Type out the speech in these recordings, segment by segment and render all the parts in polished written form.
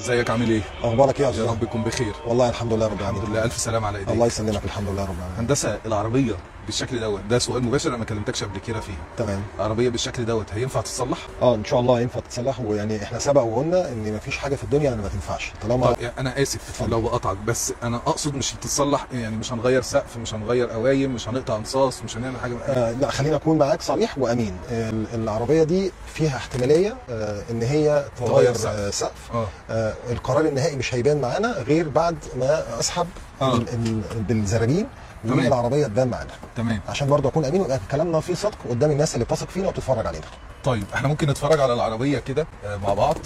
ازيك عامل ايه؟ اخبارك ايه يا استاذ؟ يا رب تكون بخير. والله الحمد لله رب العالمين. الحمد لله، الف سلامه على ايديك. الله يسلمك، الحمد لله رب العالمين. هندسة، العربية بالشكل دوت، ده سؤال مباشر انا ما كلمتكش قبل كده فيها. تمام. العربية بالشكل دوت هينفع تتصلح؟ اه ان شاء الله ينفع تتصلح، ويعني احنا سبق وقلنا ان مفيش حاجة في الدنيا ما تنفعش طالما. طيب انا اسف اتفضل. لو بقطعك، بس انا اقصد مش تتصلح يعني مش هنغير سقف، مش هنغير قوايم، مش هنقطع انصاص، مش هنعمل حاجة. لا خلينا اكون معاك صريح وامين. العربية دي فيها احتمالية ان هي تغير سقف. القرار النهائي مش هيبان معانا غير بعد ما اسحب بالزراجين والعربية تبان معانا. تمام. عشان برضه اكون امين ويبقى كلامنا فيه صدق قدام الناس اللي بتثق فينا وبتتفرج علينا. طيب احنا ممكن نتفرج على العربية كده مع بعض.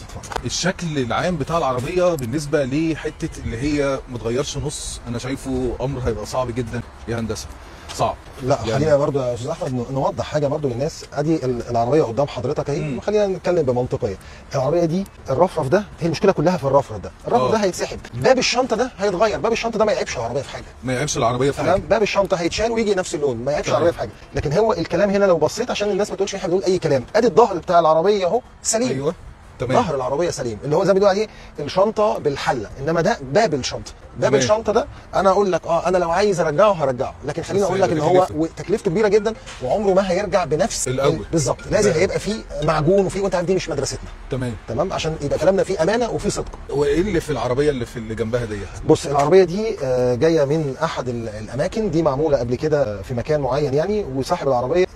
الشكل العام بتاع العربية بالنسبة لحته اللي هي ما تغيرش نص، انا شايفه امر هيبقى صعب جدا يا هندسة. صعب. لا يعني خلينا برضه يا استاذ احمد نوضح حاجة برضه للناس. ادي العربية قدام حضرتك اهي، وخلينا نتكلم بمنطقية. العربية دي الرفرف ده، هي المشكلة كلها في الرفرف ده. الرفرف ده هيتسحب، باب الشنطة ده هيتغير، باب الشنطة ده ما يعيبش العربية في حاجة. ما يعيبش العربية في حاجة. باب الشنطة هيتشال ويجي نفس اللون، ما يعيبش العربية في حاجة. لكن هو الكلام هنا لو بصيت عشان الناس ما تقولش احنا بنقول اي كلام، ادي الظهر بتاع العربية اهو سليم. ايوه تمام. ظهر العربية سليم، اللي هو زي ما بيقولوا عليه الشنطة بالحله، انما ده باب الشنطة. باب الشنطة ده انا اقول لك انا لو عايز ارجعه هرجعه، لكن خليني اقول لك ان هو تكلفته كبيرة جدا وعمره ما هيرجع بنفس الاول بالظبط. لازم هيبقى فيه معجون وفيه، وانت عارف دي مش مدرستنا. تمام تمام، عشان يبقى كلامنا فيه امانه وفيه صدق. وايه اللي في العربية اللي في اللي جنبها ديت؟ بص العربية دي جاية من احد الاماكن دي، معمولة قبل كده في مكان معين يعني، وصاحب العربية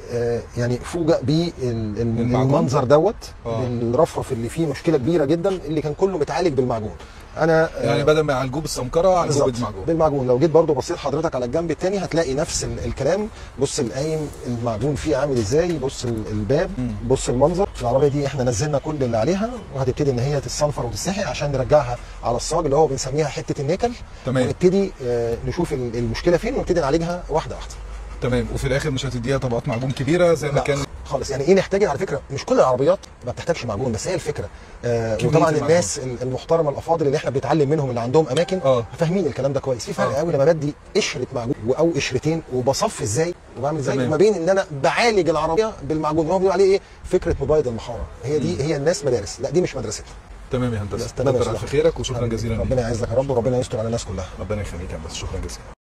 يعني فوجئ بالمنظر دوت، بالرفرف اللي فيه مشكلة كبيرة جدا، اللي كان كله متعالج بالمعجون. انا يعني بدل ما يعالجوه بالسمكره عالجوه بالمعجون. بالمعجون. لو جيت برضو بصيت حضرتك على الجنب الثاني هتلاقي نفس الكلام. بص القايم المعجون فيه عامل ازاي، بص الباب، بص المنظر. العربية دي احنا نزلنا كل اللي عليها، وهتبتدي ان هي تتصنفر وتتسحق عشان نرجعها على الصاج اللي هو بنسميها حتة النيكل. تمام. ونبتدي نشوف المشكلة فين ونبتدي نعالجها واحدة واحدة. تمام. وفي الاخر مش هتديها طبقات معجون كبيرة زي ما كان خالص. يعني ايه نحتاج؟ على فكرة مش كل العربيات ما بتحتاجش معجون، بس هي الفكرة. وطبعا الناس المحترمة الافاضل اللي احنا بنتعلم منهم اللي عندهم اماكن فاهمين الكلام ده كويس. في فرق قوي لما بدي قشرة معجون او قشرتين وبصفي ازاي وبعمل ازاي، وما بين ان انا بعالج العربية بالمعجون. هو بيقول عليه ايه؟ فكرة مبيض المحاره. هي دي هي الناس مدارس، لا دي مش مدرستنا. تمام يا هندسة، تمام. كتر الف خيرك وشكرا جزيلا. ربنا يعزك يا رب، وربنا يستر على الناس كلها. ربنا يخليك يا هندسة، شكرا جزيلا.